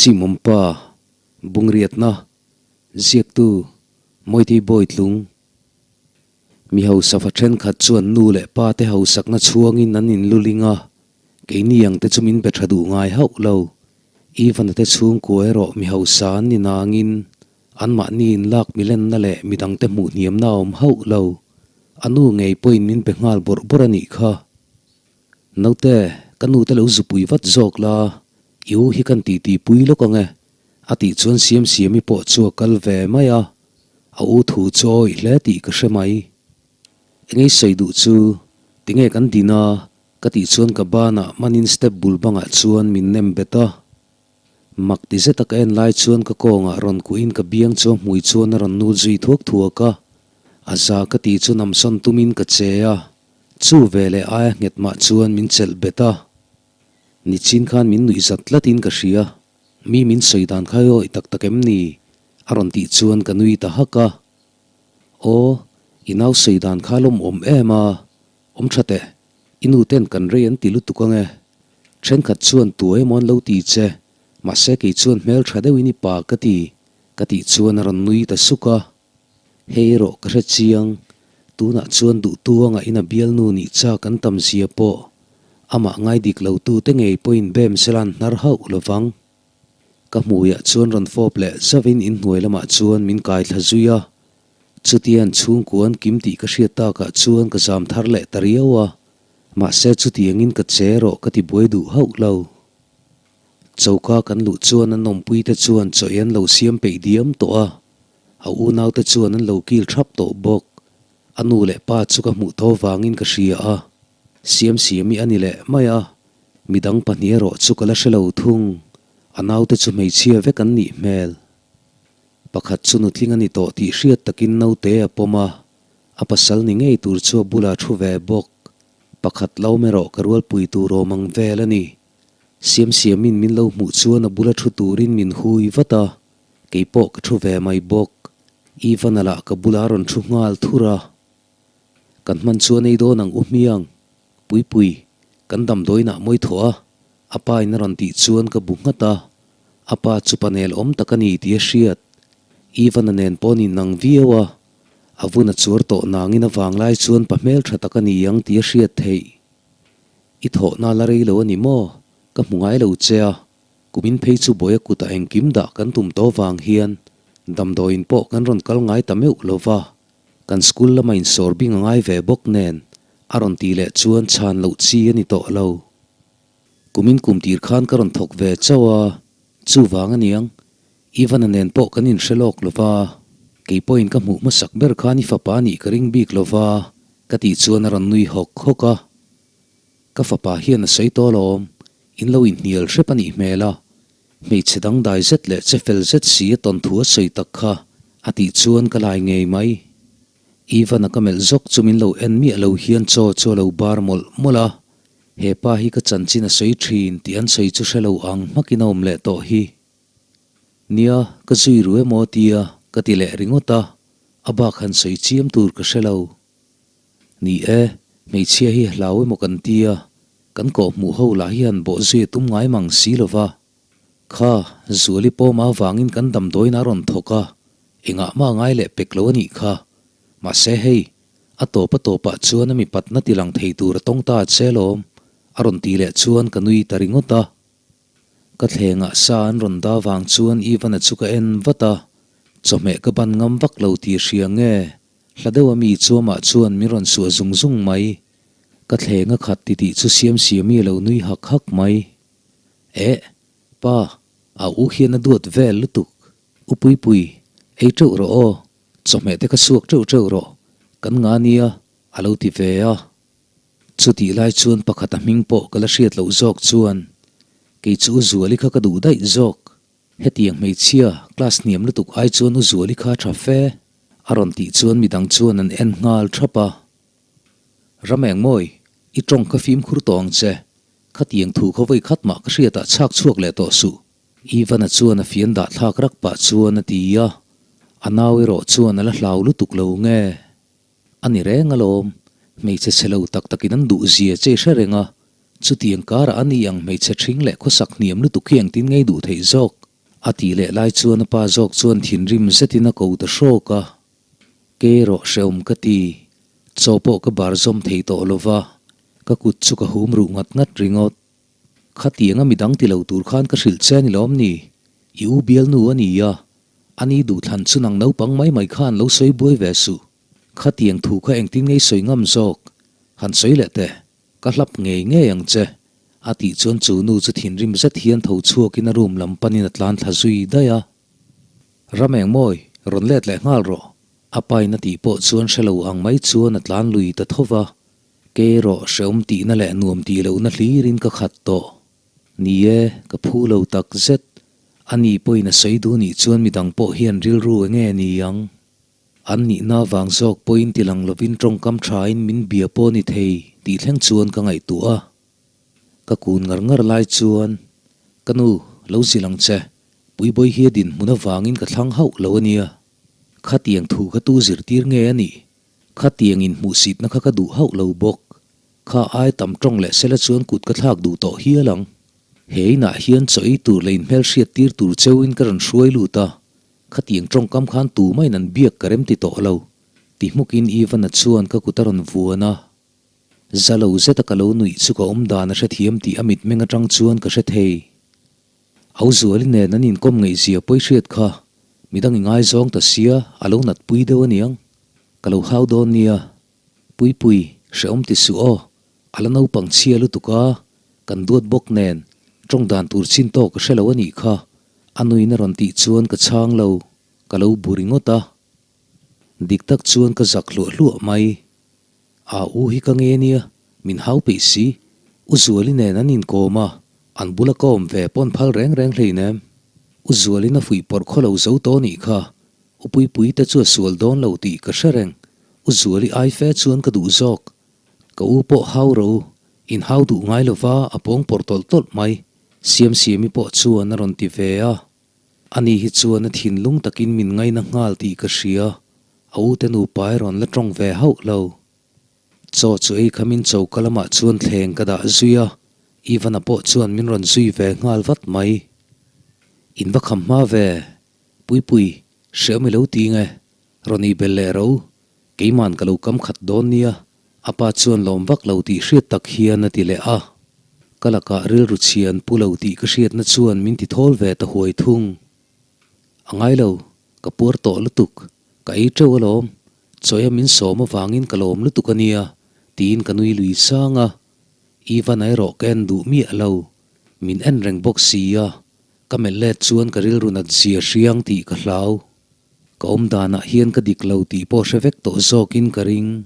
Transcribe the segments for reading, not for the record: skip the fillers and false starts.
Chimawmpa, Bungriatna, Ziaktu, Mawitei Bawitlung. Mi hausa fa thenkhat chuan nu leh pa te hausakna chhuangin an inluling a, keini ang te chu min be tha duh ngai hauh lo. Ivan-a te chhungkua erawh mi hausa an ni nangin anmahni inlak milenna leh midangte hmuh hniamna a awm hauh lo. A nu ngei pawhin min be nghal bawrh bawrh a nih kha. Naute, ka nute lo zupui vat zawk la, i u hi kan titi pui lawk ang e, a tih chuan Siamsiami pawh chu a kal ve mai a, a u thu chu a awih hle tih ka hre mai. Engei sawi duh chu, tinge kan din a, ka tih chuan ka banah manin step bul bangah chuan min nem bet a. Mak ti zeta ka en lai chuan ka kawngah rawn kuhin ka biang chu a hmui chuan a rawn nul zui thuak thuak a, a za ka tih chu namsawn tumin ka che a. Chu veleh aia nghet mah chuan min chelh bet a, nichin khan min nuih zat tlatin ka hria, mi min sawi dan kha i awih tak tak em ni? a rawn tih chuan ka nui ta hak a. Aw, i nau sawi dan kha lawm awm em a, awm tha teh, i nu ten kan rei an ti lutuk ang e. Thenkhat chuan tuai emaw an lo ti che, mahse kei chuan hmel tha deuhin i pa ka ti, ka tih chuan a rawn nui ta suk a. Hei erawh ka hre chiang, tunah chuan duhtu anga ina bialnu nih chak an tam zia pawh amah ngai dik lo tute ngei pawhin bem sela an hnar hauh lo vang. Ka hmuiah chuan rawn fawp leh zauhin inhnuai lamah chuan min kai thla zui a, chutian chhungkua an kim tih ka hriat takah chuan ka zam thar leh ta riau a, mahse chutiangin ka che erawh ka ti buai duh hauh lo. Choka kan luh chuan an awmpuite chuan chaw ei an lo siam peih diam tawh a, A unaute chuan an lo kil thap tawh bawk. A nu leh pa chu ka hmuh tho vangin ka hria a, Siamsiami a ni leh mai a, midang pahnih erawh chu ka la hre lo thung. A naute chu hmeichhia vek an nih hmel. Pakhat chu nutling a ni tawh tih hriat takin naute a pawm a, a pasal ni ngei tur chu a bulah thu ve bawk. Pakhat lo erawh ka rualpui tur awm ang vel a ni. Siamsiamin min lo hmuh chuan a bula thu turin min hui vat a, Kei pawh ka thu ve mai bawk. Ivan-a lah ka bula rawn thu nghal thur a. Kan hman chuan ei dawn ang u hmiang. Puipui, kan damdawiinah mawi thawh a, a pa in a rawn tih chuan ka bu nghat a. A pa chu panel awm tak a ni tih a hriat. Ivan-a nen pawh an inang viau a. A vun a chuar tawh nangin a vanglai chuan pa hmeltha tak a ni ang tih a hriat theih. I thawhna la rei lo a ni maw? Ka hmu ngai lo che a. Kumin phei chu Bawia kutah engkim dah kan tum tawh vang hian damdawiin pawh kan rawn kal ngai ta meuh lo va, kan school lama insawr bing a ngai ve bawk nen a rawn tih leh chuan chhan loh chi a ni tawh lo. Kumin kum tir khan ka rawn thawk ve chauh a, chuvang a niang, Ivan-a nen pawh kan inhre lawk lo va, kei pawhin ka hmuh hmasak ber khan i fapa nih ka ring bik lo va, ka tih chuan a rawn nui hawk hawk a. Ka fapa hian a sawi tawh alawm, in lo inhnial hrep a nih hmel a, hmeichhe dangdai zet leh che fel zet si a tawn thu a sawi tak kha a tih chuan ka lai ngei mai. Ivan-a ka melh zawk chu min lo en miah lo hian chaw chu a lo bar mawlh mawlh a, he pa hi ka chanchin a sawi thin tih an sawi chu hre lo ang hmakin a awm leh tawh hi. Nia, ka zui ru emaw tia ka ti leh ringawt a, a bak han sawi chiam tur ka hre lo. Ni e, hmeichhia hi hlau emaw kan ti a, kan kawhhmuh ho lah hian bawhzui a tum ngai mang si lo va. Kha, Zuali pawm avangin kan damdawiin a rawn thawk a, engah mah ngai leh pek lo a nih kha. Mahse hei, a tawp a tawpah chuan a mipatna ti lang thei tur a tawng ta a che lawm, a rawn tih leh chuan ka nui ta ringawt a. Ka thlengah sa an rawn dah vang chuan Ivan-a chu ka en vat a, chawhmeh ka ban ngam vak lo tih hria nge? Hla deuh a mi chuamah chuan min rawn suah zung zung mai. Ka thleng a khat titih chu Siamsiami a lo nui hak hak mai. Eh, pa, a u hian a duat vel lutuk. U Puipui, ei teuh rawh aw, chawhmeh te kha suak teuh teuh rawh, kan nga nia, a lo ti ve a. Chutih lai chuan pakhat a hming pawh ka la hriat loh zawk chuan, Kei chu U Zuali kha ka duh daih zawk. Hetiang hmeichhia, class hniam lutuk ai chuan U Zuali kha tha fe. A rawn tih chuan midang chuan an en nghal thap a. Ramengmawi, i tawng kha fimkhur tawh ang che. Khatiang thu kha vawi khat mah ka hriatah chhak chhuak leh tawh suh. Ivan-a chuan a fian dah thlak rak pah chuan a ti a. A nau erawh chuan a la hlau lutuk lo nge. A ni reng alawm, hmeichhe chhe lo tak takin an duh zia che hre reng a, chutiang karah a ni ang hmeichhe ṭhing leh khawsak hniam lutuk hi engtin ngei duh theih zawk? A tih leh lai chuan a pa zawk chuan thinrim zetin a ko ta hrawk a. Kei erawh hrehawm ka ti. Chaw pawh ka bar zawm thei tawh lo va, ka kut chu ka hum ruh ngat ngat ringawt. Khatianga midang ti lo tur khan ka hrilh che a ni lawm ni? I u bialnu a ni a, ani duhthlan chu nang naupang mai mai khan lo sawi buai ve suh. Khatiang thu kha engtin ngei sawi ngam zawk? Han sawi leh teh, ka hlap ngei ngei ang che, a tih chuan chu nu chu thinrim zet hian tho chhuakin a room lam panin a tlan thla zui daih a. Ram engmawi, rawn let leh nghal rawh, a pain a tih pawh chuan hre lo ang mai chuan a tlan lui ta tho va. Kei erawh hrehawm tihna leh nuam tih lohna hlirin ka khat tawh. Ni e, ka phu lo tak zet. Ani pawhin a sawi duh nih chuan midang pawh hian rilru enge ni ang? An nihna vang zawk pawhin tilang lovin tawngkam thain min bia pawh ni thei tih thleng chuan ka ngaihtuah a. Ka kun ngar ngar lai chuan, Ka nu, lo zilh ang che. Puibawi hi a dinhmun avangin ka thlang hauh lo a nia. Khatiang thu kha tu zirtir nge a nih? Khatiang inhmuhsitna kha ka duh hauh lo bawk. Kha ai tam tawng leh sela chuan kut ka thlak duh tawh hial ang. He inah hian chaw ei tur leh inhmelhriat tir tur cheuhin ka rawn hruai lut a, khatiang tawngkam khan tumahin an biak ka rem ti tawh lo. Ti hmukin Ivan-a chuan ka kut a rawn vuan a. Za lo zeta ka lo nuih chu ka awm dan a hrethiam tih a mitmeng atang chuan ka hre thei. Au Zuali nen an inkawm ngaihzia pawi hriat kha midang i ngaizawng ta sia a lo nat pui deuh aniang. Ka lo hau dawn nia. Puipui, hrehawm ti suh aw. A la naupang chhia lutuk a, kan duat bawk nen tawng dan tur chin tawk ka hre lo anih kha. A nuin a rawn tih chuan ka chhang lo, ka lo bu ringawt a. Dik tak chuan ka zak hluah hluah mai. A u hi ka nge nia, min hau peih si. U Zuali nen an inkawm a, an bula ka awm ve pawn phal reng reng hleinem. U Zualin a fuih pawrh khaw lo zo tawh nih kha, U Puipui te chu a sual dawn lo tih ka hre reng. U Zuali ai fe chuan ka duh zawk. Ka u pawh hau ro, in hau duh ngai lova a pawng pawrh tawlh tawlh mai. Siamsiami pawh chuan a rawn ti ve a. Ani hi chuan a thinlung takin min ngaina nghal tih ka hria, a ute nupa erawh an la tawng ve hauh lo. Chaw chu ei khamin choka lamah chuan thleng ka dah zui a, Ivan-a pawh chuan min rawn zui ve nghal vat mai. In va kham hma ve, Puipui, hrehawm i lo ti nge, rawn i bel leh ro, keiman ka lo kam khat dawn nia, A pa chuan lawm vak lo tih hriat tak hian a ti leh a. Ka lakah rilru chhia an pu lo tih ka hriatna chuan min ti thawl ve ta huai thung. A ngai lo, ka puar tawh lutuk, ka ei teuh alawm, chawia min sawm avangin ka lawm lutuk a nia, tiin ka nui lui sang a. Ivan-a erawh ka en duh miah lo, min en reng bawk si a, ka melh let chuan ka rilru nat zia hriang tih ka hlau. Ka awm danah hian ka dik lo tih pawh hre vek tawh zawkin ka ring.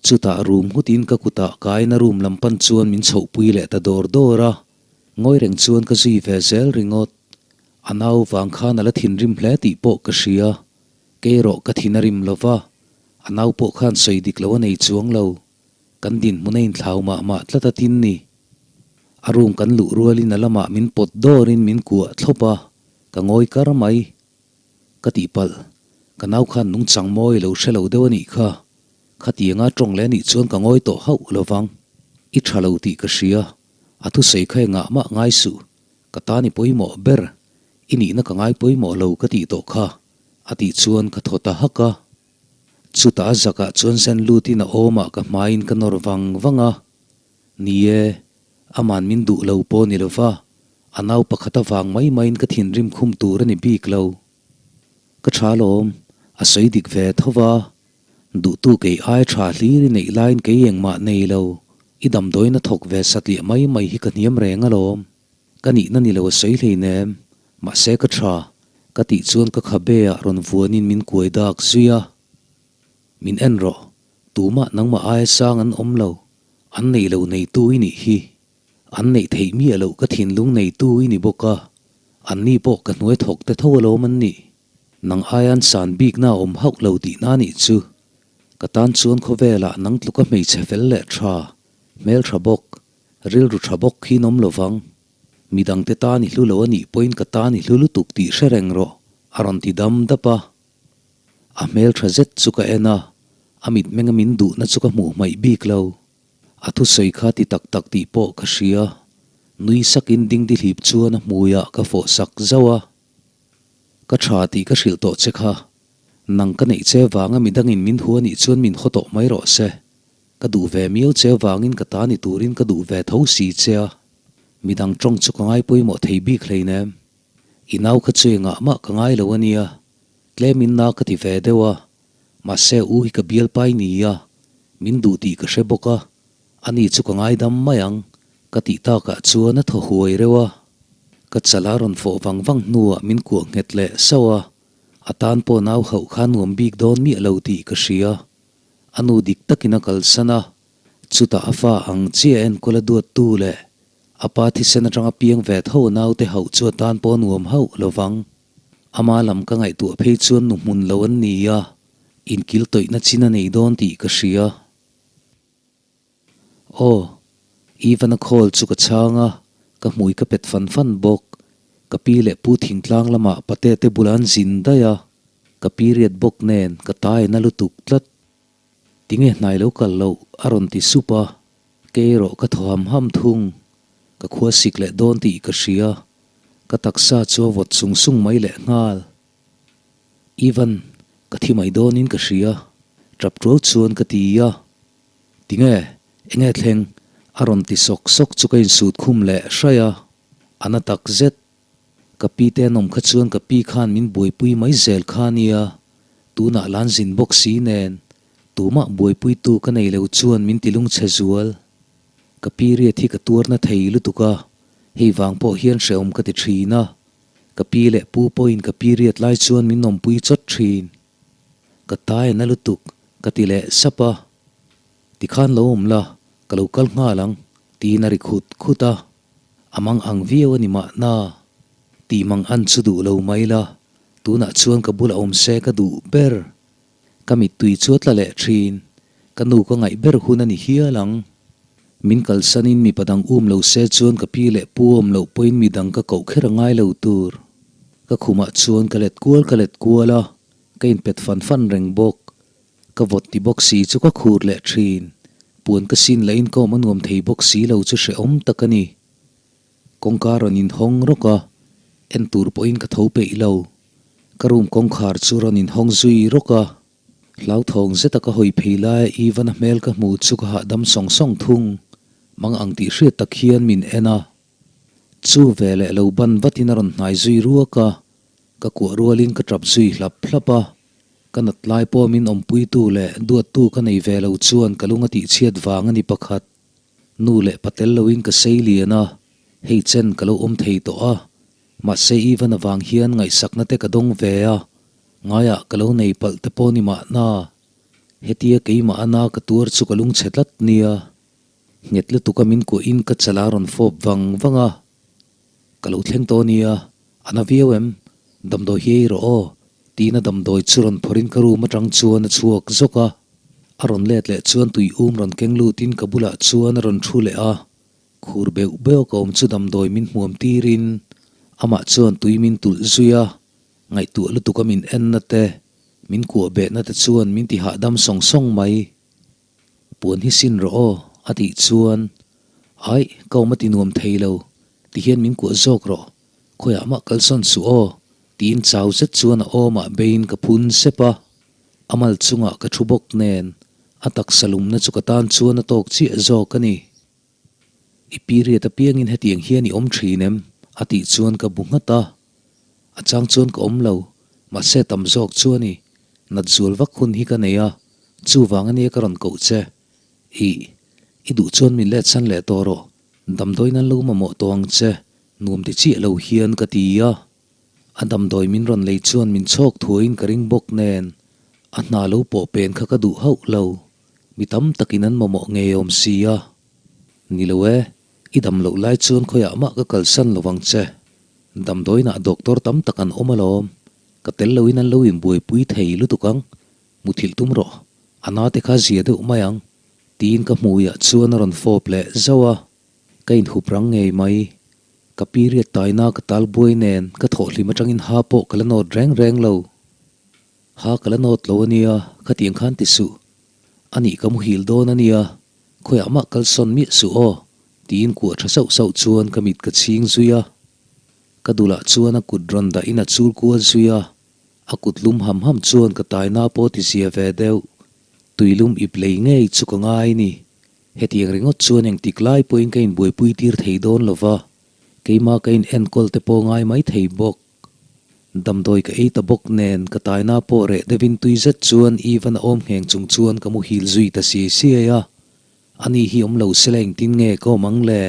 Chutah room nghutin ka kutah kaina room lam pan chuan min chhohpui leh ta dawr dawr a, ngawi reng chuan ka zui ve zel ringawt. A nau vang khan a la thinrim hle tih pawh ka hria. Kei erawh ka thin a rim lo va, a nau pawh khan sawi dik lo a nei chuang lo. Kan dinhmun a inthlau mah mah tlat a tin ni. A room kan luh rualin a lamah min pawt dawrin min kuah thlawp a, ka ngawi kar mai. Ka tihpalh, ka nau khan nungchang mawi lo hre lo deuh a nih kha. Khatianga tawng leh a nih chuan ka ngawi tawh hauh lo vang. I tha lo tih ka hria, a thusawi kha engah mah ngai suh. Ka tan i pawimawh ber, i nihna ka ngai pawimawh lo ka tih tawh kha, a tih chuan ka thaw ta hak a. Chutah a zakah chuan zen lutin a awmah ka hmaiin ka nawr vang vang a. Ni e, aman min duh lo pawh ni lova, a nau pakhat avang mai maiin ka thinrim khum tur a ni bik lo. Ka tha lawm, a sawi dik ve tho va, duhtu kei ai tha hlir i neih laiin kei engmah nei lo, i damdawiin a thawk ve satliah mai mai hi ka hniam reng alawm. Ka nihna ni lo a sawi hleinem, mahse ka tha, ka tih chuan ka khabe ah rawn vuanin min kuai dak zui a. Min en rawh, tumah nangmah aia sang an awm lo, an neih lo neitu i nih hi. An neih theih miah loh ka thinlung neitu i ni bawk a, anni pawh ka hnuai thawk te tho alawm an nih. Nang aia an san bikna a awm hauh lo tihna nih chu. Ka tan chuan khawvelah nang tluka hmeichhe fel leh tha, hmeltha bawk, rilru tha bawk hi an awm lovang. Midangte tan i hlu lo a nih pawhin ka tan i hlu lutuk tih hre reng rawh, a rawn ti dam dap a. A hmeltha zet chu ka en a, a mitmenga min duhna chu ka hmuh hmaih bik lo. A thusawi kha ti tak tak tih pawh ka hria. Nui sakin dingdi hlip chuan a hmuiah ka fawh sak zauh a. Ka tha tih ka hrilh tawh che kha. Nang ka neih che vanga midangin min hua nih chuan min haw tawh mai rawh se. Ka duh ve miau che vangin ka ta ni turin ka duh ve tho si che a. Midang tawng chu ka ngai pawimawh thei bik hleinem. I nau kha chu engah mah ka ngai lo a nia. Tlemin na ka ti ve deuh a. Mahse u hi ka bialpai ni a, min duh tih ka hre bawk a. Ani chu ka ngaidam mai ang, ka tih takah chuan a thaw huai reuh a. Ka chal a rawn fawh vang vang hnuah min kuah nghet leh sauh a, a tan pawh nau hauh kha nuam bik dawn miah lo tih ka hria. A nu dik takin a kalsan a, chutah a fa ang chiah enkawl a duattu leh a pa thisen atanga piang ve tho naute hauh chu a tan pawh nuam hauh lo vang. Ama lam ka ngaihtuah phei chuan nu hmun lo an ni a, inkil tawihna chin a nei dawn tih ka hria. Aw, Ivan-a call chu ka chhang a, ka hmui ka pet fan fan bawk. Ka pi leh pu thingtlang lamah pate te bulah an zin daih a, ka period bawk nen ka tai na lutuk tlat. Tinge hnai lo kal loh a rawn ti sup a, kei erawh ka thaw ham ham thung. Ka khua sik leh dawn tih ka hria, ka taksa chu a vawt sung sung mai leh nghal. Ivan, ka thi mai dawnin ka hria, tap tuau chuan ka ti a. Tinge, enge thleng? a rawn ti sawk sawk chu ka insut khum leh hraih a, a na tak zet. Ka pi te an awm kha chuan ka pi khan min buaipui mai zel kha nia, tunah lan zin bawk si nen, tumah buaipuitu ka nei lo chuan min ti lungchhe zual. Ka period hi ka tuar na thei lutuk a, hei vang pawh hian hrehawm ka ti thin a. Ka pi leh pu pawhin ka period lai chuan min awmpui chawt thin. Ka tai na lutuk, ka ti leh sap a. Tikhan lo awm la, ka lo kal nghal ang, tiin a ri khut khut a. A mang ang viau a ni mahna. Tih mang an chu duh lo mai la, tunah chuan ka bulah awm se ka duh ber. Ka mittui chu a tla leh thin. Ka nu ka ngaih ber hun a ni hial ang. Min kalsanin mipa dang um lo se chuan ka pi leh pu awm loh pawhin mi dang ka koh kher a ngai lo tur. Ka khumah chuan ka let kual ka let kual a, ka inpet fan fan reng bawk. Ka vawt ti bawk si chu ka khur leh thin. Puan ka sin lahin ka awm a nuam thei bawk si lo chu hrehawm tak a ni. Kawngka rawn inhawng rawk a, en tur pawhin ka tho peih lo. Ka room kawngkhar chu rawn inhawng zui rawk a, hlauthawng zeta ka hawi phei laia Ivan-a hmel ka hmu chu ka hahdam sawng sawng thung. Mang ang tih hriat tak hian min en a. Chu veleh lo ban vatin a rawn hnai zui ruak a, ka kuah rualin ka tap zui hlap hlap a. Ka nat lai pawh min awmpuitu leh duattu ka nei ve lo chuan ka lung a tihchhiat vang a ni pakhat. Nu leh pa tel loin ka sei lian a, hei chen ka lo awm thei tawh a. Mahse Ivan avang hian ngaihsakna te ka dawng ve a, ngaiah ka lo nei palh te pawh ni mahna. Hetia keimah ana ka tuar chu ka lungchhe tlat nia. Nghet lutuk a min kuahin ka chal a rawn fawp vang vang a. Ka lo thleng tawh nia, a na viau em? Damdawi hi ei rawh aw, tiin a damdawi chu rawn phawrhin ka room atang chuan a chhuak zawk a. A rawn let leh chuan tui um rawn keng lutin ka bulah chuan a rawn thu leh a. Khur beuh beuh ka awm chu damdawi min hmuam tirin amah chuan tui min tulh zui a, ngaihtuah lutuk a min enna te, min kuah behna te chuan min ti hahdam sawng sawng mai. Puan hi sin rawh aw, a tih chuan, Aih, ka awm a ti nuam thei lo, ti hian min kuah zawk rawh, khawiah mah kalsawn suh aw, tiin chau zet chuan a awmah beiin ka phun sep a. A mal chungah ka thu bawk nen, a taksa lumna chu ka tan chuan a tawk chiah zawk a ni. I period apiangin hetiang hian i awm thin em? a tih chuan ka bu nghat a. A chang chuan ka awm lo, mahse tam zawk chu a ni. Nat zual vak hun hi ka nei a, chuvang ania ka rawn koh che. Ih, i duh chuan min let san leh tawh rawh, damdawiin an lo mamawh tawh ang che, nuam ti chiah lo hian ka ti a. A damdawi min rawn lei chuan min chhawk thuaiin ka ring bawk nen, a hna lo pawh pen kha ka duh hauh lo. Mi tam takin an mamawh ngei awm si a. Ni lo e, i dam loh lai chuan khawiah mah ka kalsan lo vang che. Damdawiinah doctor tam tak an awm alawm. Ka tel loin an lo inbuaipui thei lutuk ang. Muthilh tum rawh, a na te kha zia deuh mai ang, tiin ka hmuiah chuan a rawn fawp leh zauh a. Ka inhup rang ngei mai. Ka period taina ka tal buai nen ka thawhhlim atangin ha pawh ka la nawt reng reng lo. Ha ka la nawt lo ania, khatiang khan ti suh. Anih ka muhil dawn ania, khawiah mah kalsawn miah suh aw, Tiin kuah tha sauh sauh chuan ka mit ka chhing zui a. Ka dulah chuan a kut rawn dahin a chul kual zui a, a kut lum ham ham chuan ka taina pawh ti zia ve deuh. Tuilum ip lei ngei chu ka ngai ni. Hetiang ringawt chuan engtik lai pawhin ka inbuaipui tir thei dawn lo va, keimah ka in enkawl te pawh ngai mai thei bawk. Damdawi ka ei ta bawk nen ka taina pawh reh deuhin tui zet chuan Ivan a awm ngheng chung chuan ka muhil zui ta siai siai a, ani hi awm lo sela engtin nge ka awm ang le?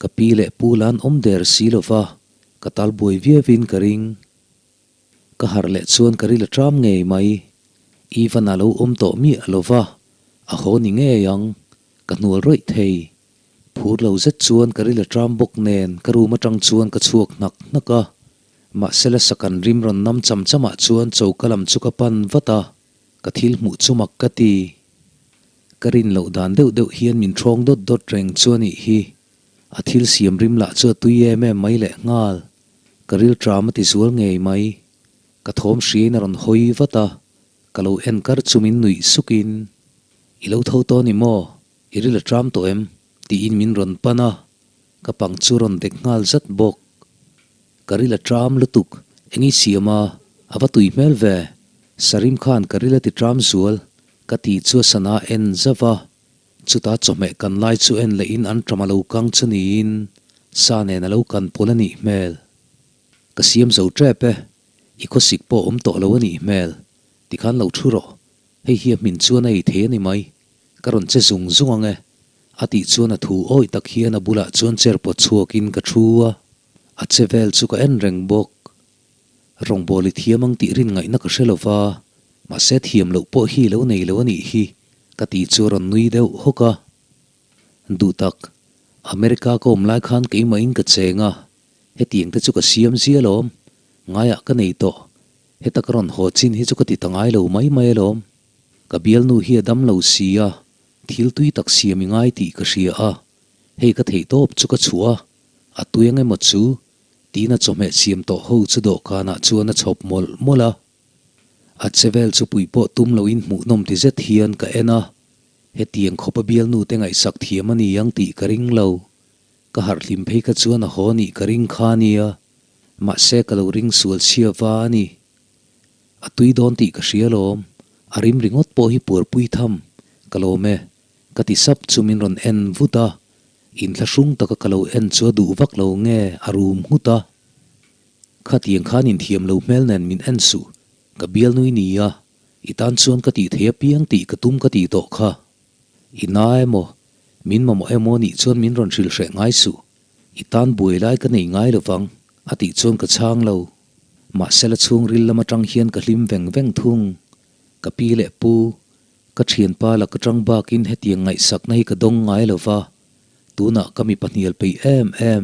Ka pi leh pu la an awm der si lo va, ka tal buai viauin ka ring. Ka harh leh chuan ka ril a ṭam ngei mai. Ivan a lo awm tawh miah lo va, a haw ni ngei ang, ka hnual rawih thei. Phur lo zet chuan ka ril a ṭam bawk nen ka room aṭang chuan ka chhuak hnak hnak a. Mahsela sakan rim rawn nam cham chamah chuan choka lam chu ka pan vat a, ka thil hmuh chu mak ka ti. Ka rin loh dan deuh deuh hian min ṭhawng dawt dawt reng chu a nih hi. A thil siam rim lah chu a tui em em mai leh nghal. Ka ril ṭam a ti zual ngei mai. Ka thawm hriain a rawn hawi vat a, ka lo en kar chu min nuih sukin, I lo tho tawh a ni maw? I ril a ṭam tawh em? tiin min rawn pan a, ka pang chu rawn dek nghal zat bawk. Ka ril a ṭam lutuk, eng i siam a, a va tui hmel ve. Sarim khan ka ril a ti ṭam zual, ka tih chu a sana en zauh a, Chutah chawhmeh kan lai chu en leh in an ṭam a lo kang chu niin sa nen a lo kan pawlh a nih hmel. Ka siam zo ṭep e, i khawsik pawh awm tawh lo a nih hmel, tikhan lo ṭhu rawh, hei hi a hmin chuan a ei thei a ni mai, ka rawn che zung zung ang e, a tih chuan a thu awih tak hian a bulah chuan chair pawt chhuakin ka ṭhu a, a che vel chu ka en reng bawk. Rawngbawl i thiam ang tih rin ngaihna ka hre lo va, mahse thiam loh pawh hi lo nei lo a nih hi, ka tih chu a rawn nui deuh hawk a. Duh tak, America ka awm lai khan keimahin ka cheng a, hetiang te chu ka siam zia alawm, ngaiah ka nei tawh, heta ka rawn haw chin hi chu ka ti ta ngai lo mai mai alawm. Ka bialnu hi a dam lo si a, thil tui tak siam i ngai tih ka hria a, hei ka theih tawp chu ka chhuah a, a tui ang emaw chu Tiin a chawhmeh siam tawh ho chu dawhkanah chuan a chhawp mawlh mawlh a. A che vel chu pui pawh tum loin hmuhnawm ti zet hian ka en a, hetiang khawpa bialnu te ngaihsak thiam a ni ang tih ka ring lo. Ka harh hlim phei kha chuan a haw nih ka ring kha a nia, mahse ka lo ring sual chhia va a ni. A tui dawn tih ka hria lawm, a rim ringawt pawh hi puarpui tham, ka lawm e, ka ti sap chu min rawn en vut a. Inthlahrung taka ka lo en chu a duh vak lo nge a rum nghut a. Khatiang khan inthiam lo hmel nen min en suh, ka bialnui ni a, i tan chuan ka tih thei apiang tih ka tum ka tih tawh kha. I na emaw, min mamawh emaw nih chuan min rawn hrilh hreh ngai suh, i tan buai lai ka nei ngai lovang, a tih chuan ka chhang lo. Mahsela chhungril lam atang hian ka hlim veng veng thung. Ka pi leh pu, Ka thianpa lak atang bakin hetiang ngaihsakna hi ka dawng ngai lo va, tunah ka mipa hnial peih em em,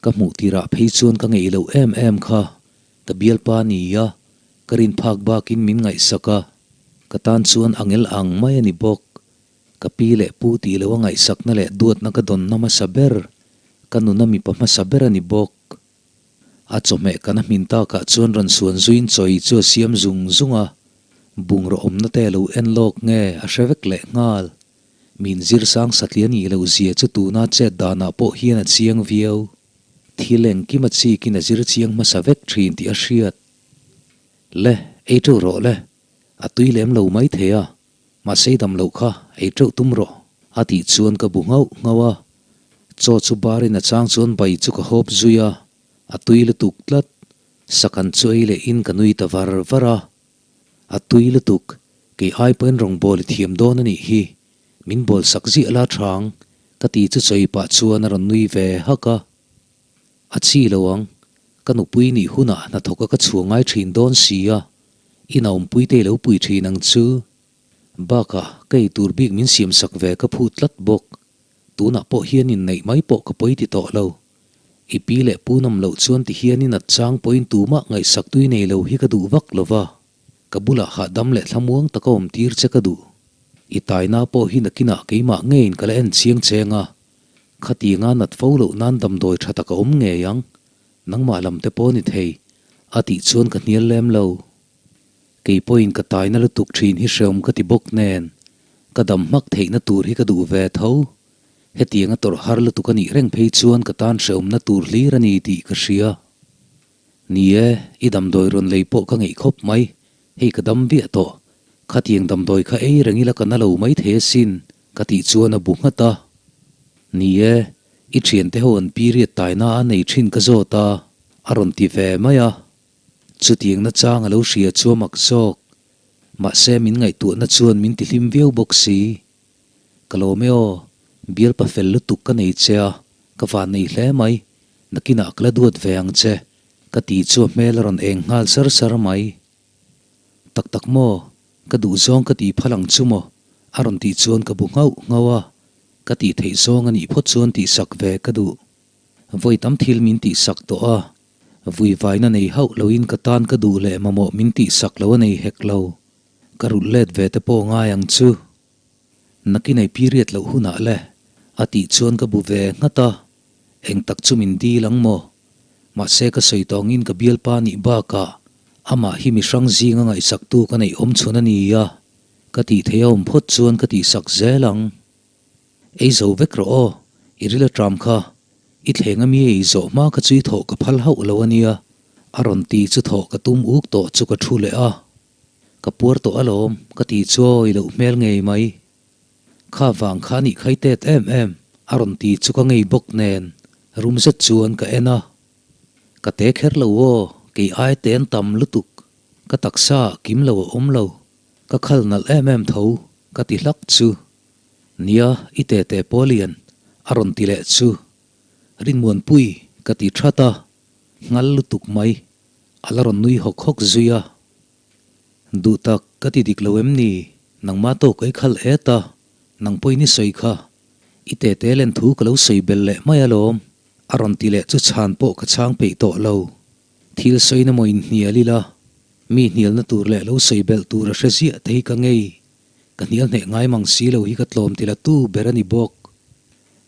ka hmuh tirah phei chuan ka ngeih loh em em kha, ka bialpa ni a, ka rin phak bakin min ngaihsak a, ka tan chuan angel ang mai a ni bawk. Ka pi leh pu tih loh a ngaihsakna leh duatna ka dawnna hmasa ber, ka nuna mipa hmasa ber a ni bawk. A chawhmeh kan a hmin takah chuan rawn suan zuiin chawi chu a siam zung zung a, bungraw awmna te a lo en lawk nge a hre vek leh nghal. Min zir sang satliah nih loh zia chu tuna chet danah pawh hian a chiang viau. Thil engkim a chikin a zir chiang hmasa vek thin tih a hriat. Le, ei teuh rawh le, a tui lem lo mai thei a, Mahse i dam loh kha ei teuh tum rawh. A tih chuan ka bu nghauh nghauh a, chaw chu barin a chang chuan bai chu ka hawp zui a, a tui lutuk tlat. Sakan chu ei leh in ka nui ta var var a, a tui lutuk, kei ai pawhin rawngbawl i thiam dawn a nih hi, min bawl sak ziah la thang, ka ti chu chawi pah chuan a rawn nui ve hak a. A chi lo ang, ka nupui nih hunah hnathawk a ka chhuah ngai thin dawn si a, I naupui te i lo pui thin ang chu. Bakah, ka ei tur bik min siam sak ve ka phut tlat bawk. Tunah pawh hian inneih mai pawh ka pawi ti tawh lo. I pi leh pu nawm loh chuan ti hian i nat chang pawhin tumah ngaihsak tui nei lo hi ka duh vak lo va. Ka bulah hahdam leh thlamuang taka awm tir che ka duh. I taina pawh hi nakinah keimah ngeiin ka la en chiang cheng a. Khatianga nat fo loh nan damdawi tha tak a awm ngei ang. Nangmah lam te pawh ni thei, a tih chuan ka hnial lem lo. Kei pawhin ka taina lutuk thin hi hreawm ka ti bawk nen, ka dam hmak theihna tur hi ka duh ve tho. Hetiang a tawrh har lutuk a nih reng phei chuan ka tan hrehawmna tur hlir a ni tih ka hria. Ni e, i damdawi rawn lei pawh ka ngeih khawp mai, hei ka dam viah tawh. Khatiang damdawi kha ei reng ila ka na lo mai thei asin, ka tih chuan a bu nghat a. Ni e, i thiante ho an period taina a nei thin ka zawt a, a rawn ti ve mai a. Chutiang nachang a lo hria chu a mak zawk. Mahse min ngaihtuahna chuan min ti hlim viau bawk si. Ka lawm e aw, bialpa fel lutuk ka nei che a, ka van nei hle mai, nakinah ka la duat ve ang che, ka ti chu a hmel a rawn eng nghal sar sar mai. Tak tak maw, ka duh zawng ka tih phal ang chu maw? a rawn tih chuan ka bu nghauh nghauh a, ka tih theih zawng a nih phawt chuan tihsak ve ka duh. Vawi tam thil min tihsak tawh a, vuivaina nei hauh loin ka tan ka duh leh mamawh min tihsak lo a nei hek lo. Ka rulh let ve te pawh ngai ang chu. Nakinei period loh hunah le, a tih chuan ka bu ve nghat a, eng tak chu min dil ang maw? Mahse ka sawi tawngin ka bialpa nih bakah amah hi mi hrang zinga ngaihsaktu ka neih awm chhun a ni a, ka tih theih a awm phawt chuan ka tihsak zel ang. Ei zo vek rawh aw, i ril aṭam kha, i thleng ami ei zawh hma kha chu i thawh ka phal hauh lo a nia, a rawn ti chu thawh ka tum uk tawh chu ka thu leh a. Ka puar tawh alawm, ka ti chu awi loh hmel ngei mai. Kha vang kha nih khai tet em em, a rawn ti chu ka ngei bawk nen, rum zet chuan ka en a. Ka te kher lo aw, kei ai te an tam lutuk, ka taksa ah kim lo a awm lo, ka khal nalh em em tho, ka ti hlak chu. Nia, i te te pawh lian, a rawn ti leh chu. Rinmuanpui, ka ti that a, nghal lutuk mai. A la rawn nui hawk hawk zui a. Duh tak, ka ti dik lo em ni? Nangmah tawk ei khalh et a, nang pawhin i sawi kha. I tete len thu ka lo sawi belh leh mai alawm. A rawn ti leh chu chhan pawh ka chhang peih tawh lo. Thil sawina maw inhnial ila, mi hnialna tur leh lo sawi belh tur a hre ziah te hi ka ngei. Ka hnial hneh ngai mang si lo hi ka tlawm ti la tu ber a ni bawk.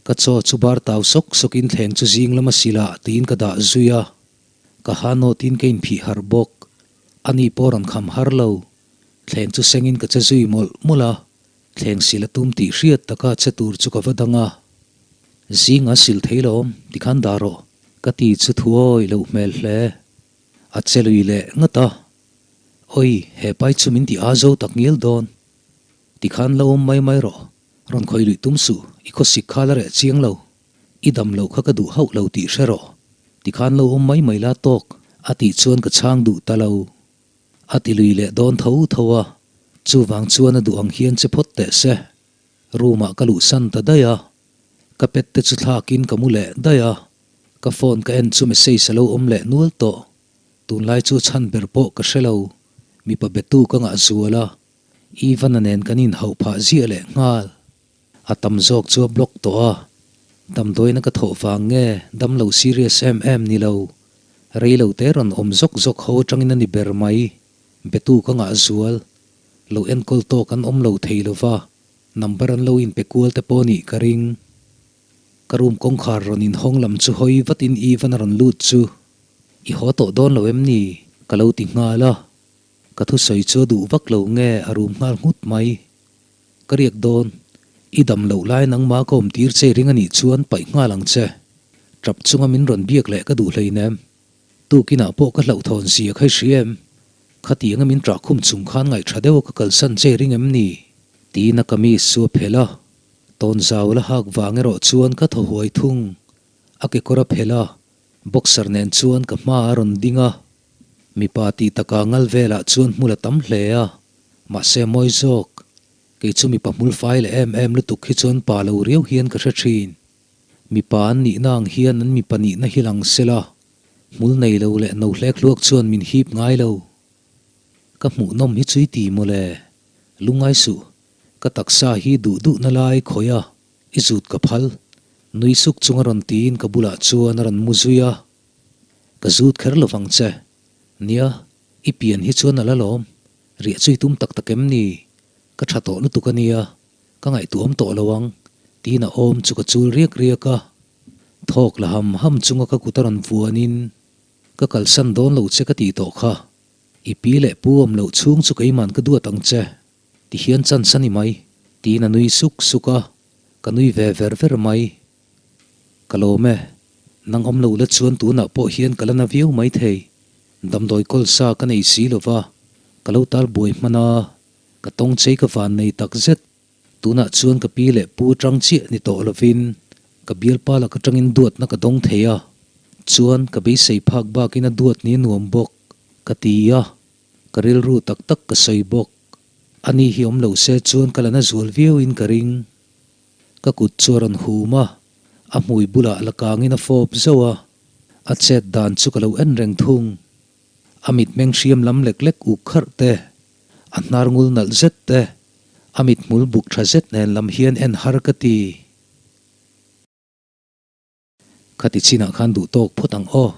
Ka chaw chu bar tau sawk sawkin thleng chu zing lama silah tiin ka dah zui a. Ka ha nawtin ka inphih harh bawk. Ani pawh rawn kham har lo. Thleng chu sengin ka che zui mawlh mawlh a, thleng sil a tum tih hriat taka che tur chu ka va dang a. Zinga sil thei lawm, tikhan dah rawh, ka ti chu thuawi loh hmel hle. A che lui leh ngat a. Oi, he pai chu min ti a zo tak ngial dawn. Tikhan la awm mai mai rawh, rawn khawih luih tum suh, i khawsik kha la reh chiang lo. I dam loh kha ka duh hauh lo tih hre rawh. Tikhan lo awm mai mai la tawk, a tih chuan ka chhang duh ta lo. A ti lui leh dawn tho tho a, chuvang chuan a duh ang hian che phawt teh se. Room ah ka luhsan ta daih a, ka pet te chu thlakin ka mu leh daih a, ka phone ka en chu message a lo awm leh nual tawh. Tunlai chu chhan ber pawh ka hre lo, mipa betu ka ngah zual a, Ivan-a nen kan inhauh phah ziah leh nghal. A tam zawk chu a block tawh a, damdawiina ka thawh vang nge dam lo serious em em ni lo. Rei lo te rawn awm zawk zawk ho atangin a ni ber mai. Betu ka ngah zual. Lo enkawl tawk an awm lo thei lo va, number an lo inpe kual te pawh nih ka ring. Ka room kawngkhar rawn inhawng lam chu hawi vatin Ivan a rawn lut chu, I haw tawh dawn lo em ni? ka lo ti nghal a. Ka thusawi chu a duh vak lo nge a rum nghal nghut mai. Ka riak dawn. I dam loh lai nangmah ka awm tir che ring a nih chuan paih nghal ang che. Tap chunga min rawn biak leh ka duh hleinem. Tukinah pawh ka hlauhthawn zia kha i hria em? Khatianga min ṭah khum chung khan ngaihṭha deuha ka kalsan che ring em ni? Tiin a kamis chu a phelh a. Tawn zau la hak vang erawh chuan ka thaw huai thung. A kekawr a phelh a, boxer nen chuan ka hma a rawn ding a. Mipa tih takah ngal velah chuan hmul a tam hle a, mahse mawi zawk. Kei chu mipa hmul fai leh em em lutuk hi chuan pa lo riau hian ka hre thin. Mipa an nihna ang hian an mipa nihna hi lang se la, hmul nei lo leh no hlek hluak chuan min hip ngai lo. Ka hmuhnawm hi chu i ti mawle, lungngai suh, ka taksa hi duh duhna lai khawih a, i zut ka phal. Nui suk chung a rawn tiin ka bulah chuan a rawn mu zui a. Ka zut kher lo vang che. Nia, i pian hi chuan a la lawm. Riah chu i tum tak tak em ni? Ka tha tawh lutuk a nia, ka ngaihtuahawm tawh lo ang, tiin a awm chu ka chul riak riak a. Thawk la ham ham chunga ka kut a rawn vuanin, Ka kalsan dawn lo che ka tih tawh kha. I pi leh pu awm loh chhung chu keiman ka duat ang che. Tihian chance a ni mai, tiin a nui suk suk a. Ka nui ve ver ver mai. Ka lawm e, nang awm lo la chuan tunah pawh hian ka la na viau mai thei. Damdawi kawl sa ka nei si lo va, ka lo tal buai hman a, ka tawng chei ka van nei tak zet. Tunah chuan ka pi leh pu tang chiah ni tawh lovin ka bialpa lak atangin duatna ka dawng thei a, chuan ka beisei phak bakin a duat ni nuam bawk ka ti a, ka rilru tak tak ka sawi bawk. Ani hi awm lo se chuan ka la na zual viauin ka ring. Ka kut chu a rawn hum a, a hmui bulah la kangin a fawp zauh a, a chet dan chu ka lo en reng thung. A mitmeng hriam lam lek lek uk kharh te, a hnar ngul nalh zet te, a mithmul buk tha zet nen lam hian en har ka ti. Khati chinah khan duh tawk phawt ang aw.